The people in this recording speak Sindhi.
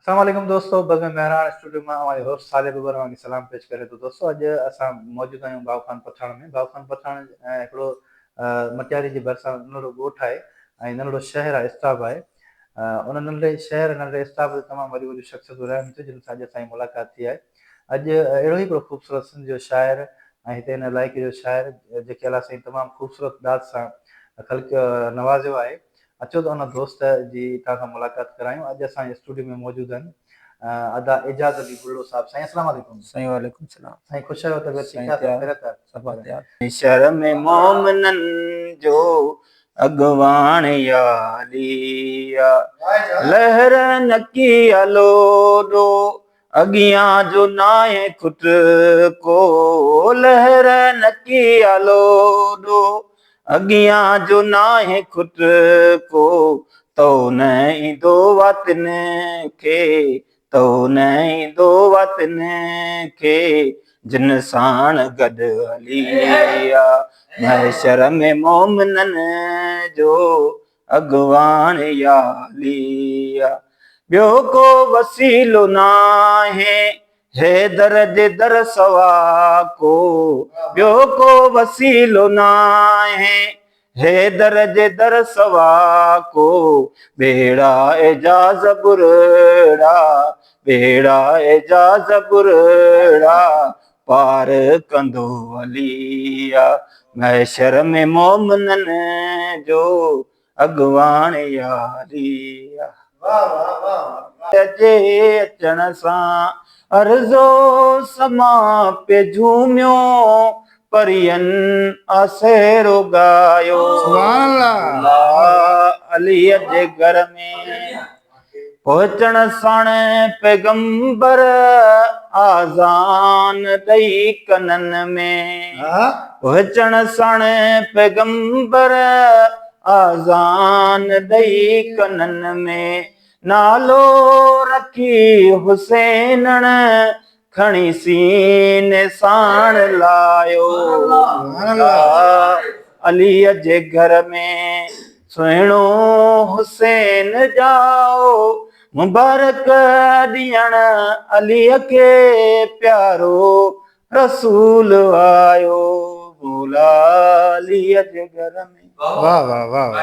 السلام عليڪم دوستو بزم مهراڻ اسٽوڊيو مان اوهان جو هوسٽ صالح ٻٻر اوهان کي سلام پيش ڪري ٿو. دوستو اڄ اسان موجود آهيون باغ خان پٺاڻ ۾. باغ خان پٺاڻ هڪڙو مٽياري جي ڀرسان ننڍڙو ڳوٺ آهي ۽ ننڍڙو شهر آهي، اسٽاپ آهي. ان ننڍڙي شهر ننڍڙي اسٽاپ تي تمام وڏيون وڏيون شخصيتون رهن ٿيون جن سان اڄ اسان جي ملاقات ٿي آهي. اڄ اهڙو ئي هڪڙو خوبصورت سنڌ جو شاعر ۽ هتي هن علائقي جو شاعر جيڪي الله سائين تمام خوبصورت ڏات سان خلق نوازيو آهي. اچو ته ان دوست جي توهان سان ملاقات ڪرايون. اڄ اسان جي اسٽوڊيو ۾ موجود آهن ادا اعجاز علي ٻرڙو صاحب. سائين السلام عليڪم. سائين وعليڪم السلام. سائين خوش آهيو؟ طبيعت ٺيڪ آهي؟ سڀ خيريت آهي؟ صفا تيار. شھر ۾ مومنن جو اڳواڻ يا علي آ لهر نڪي الوڏو اڳيان جو ناهي کٽ ڪو لهر نڪي الوڏو اڳيان جو ناهي کٽ ڪو، تو نه ايندو واتن کي، تو نه ايندو واتن کي، جن ساڻ گڏ هلي آ محشر ۾ مومنن جو اڳواڻ يا علي آ. ٻيو ڪو وسيلو ناهي حيدر جي در سوا ڪو ٻيو ڪو وسيلو ناهي حيدر جي در سوا ڪو ٻيڙا اعجاز ٻرڙا ٻيڙا اعجاز ٻرڙا پار ڪندو علي آ محشر ۾ مومنن جو اڳواڻ ياري آ. جي اچڻ سان عرضو سما پي جهوميو پرين آسيرو ڳايو. مولا علي جي گهر ۾ پهچڻ ساڻ پيغمبر آذان ڏئي ڪنن ۾. پهچڻ ساڻ پيغمبر آذان ڏئي ڪنن ۾. نالو رکي حسينڻ کڻي سيني ساڻ لايو. علي جي گهر ۾ سهڻو حسين ڄائو. مبارڪ ڏيڻ علي کي پيارو رسول آيو. مولا علي جي گهر ۾. واه واه واه.